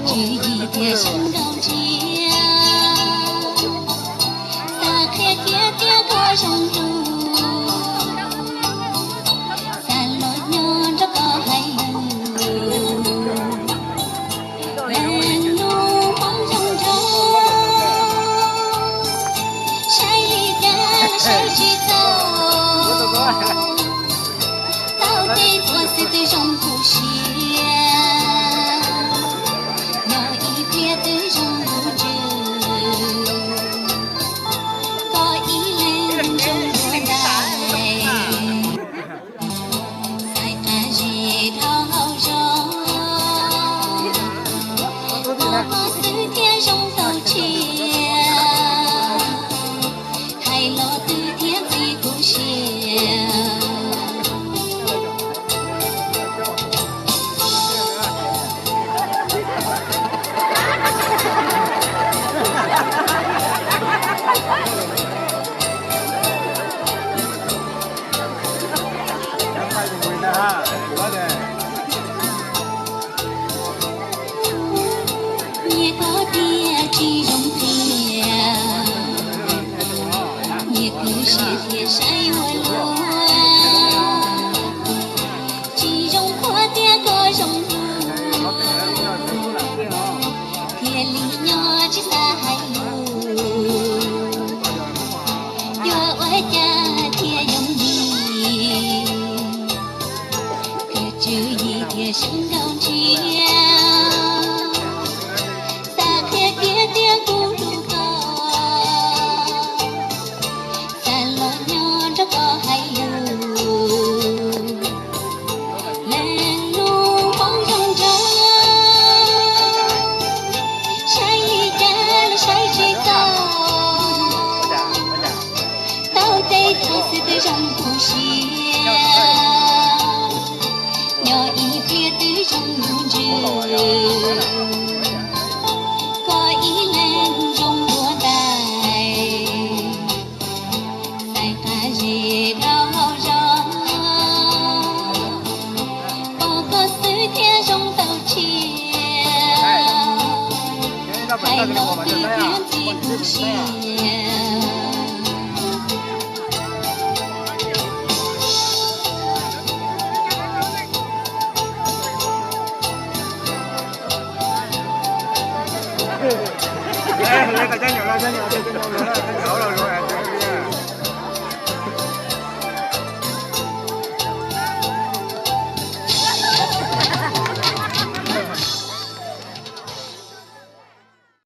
Tswv yim thiaj sawv nkaus ntsiag, xav qhia kiag tias koj zoo lug, xav los nyob nrog koj hais lus. Leej lub hmoov zoo nraug, saib li cas los saib tsis txaus. Tau tej txuas xwb twb zoo tu siab, nyob ib pliag twb zoo lub ntsws, koj ib leeg zoo dua ntais. Xaiv qab zes dhau hauv zos, pom koj xwb thiaj zoo tau tshiab, hais los twb thiab ntxim tu siab. Nyias koj tias tsis zoo tiag, nyias kwv siab thiaj saib ua luaj. Tsis zoo qhuav tias koj zoo lug, thiaj li nyob tsis xav hais lus. Yuav ua cas thiaj yooj yim, thiaj tswv yim thiaj sawv nkaus ntsiag. Xav qhia kiag tias kuv hlub koj, xav los nyob nrog koj hais lus. Leej lub hmoov zoo nraug, saib li cas los saib tsis txaus. Tau tej txuas xwb twb zoo tu siab, nyob ib pliag twb zoo lub ntsws, koj ib leeg zoo dua ntais. Xaiv qab zes dhau hauv zos, pom koj xwb thiaj zoo tau tshiab, hais los twb thiab ntxim tu siab. Lawv cov nyuam los cov nyuam